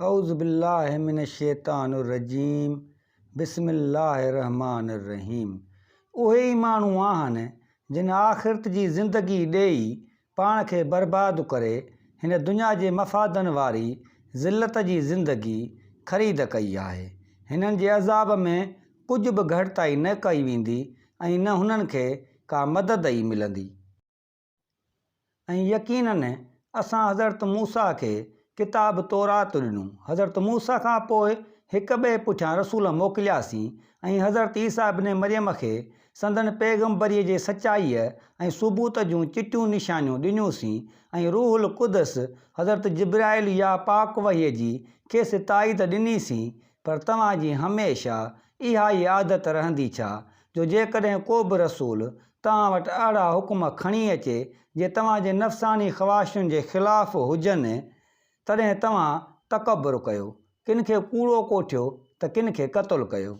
اعوذ بالله من الشيطان الرجيم بسم الله الرحمٰن الرحيم اهي ئي ماڻهو آهن جن آخرت جي زندگي ڏيئي پاڻ کي برباد ڪري هن دنيا جي مفادن واري ذلت جي زندگي خريد ڪئي آهي. هنن جي عذاب ۾ ڪجهه به گهٽتائي نه ڪئي ويندي ۽ نه هنن کي ڪا مدد ئي ملندي. ۽ يقيناً اسان حضرت موسيٰ کي ڪتاب تورات ڏنو. حضرت موسيٰ کان پوء هڪ ٻئي پٺيان رسول موڪلياسين ۽ حضرت عيسيٰ ابن مريم کي سندن پيغمبريء جي سچائيء ۽ ثبوت جون چٽيون نشانيون ڏنيونسين ۽ روح القدس حضرت جبرائيل يا پاڪ وحي جي کيس تائيد ڏنيسين پر توهان جي هميشه اها ئي عادت رهندي ڇا، جو جيڪڏهن ڪو به رسول توهان وٽ اهڙا حڪم کڻي اچي، جي توهان جي نفساني خواهشن جي خلاف هجن، تڏهن توهان تڪبر ڪيو، ڪن کي ڪوڙو ڪوٺيو ته ڪن کي قتل ڪيو.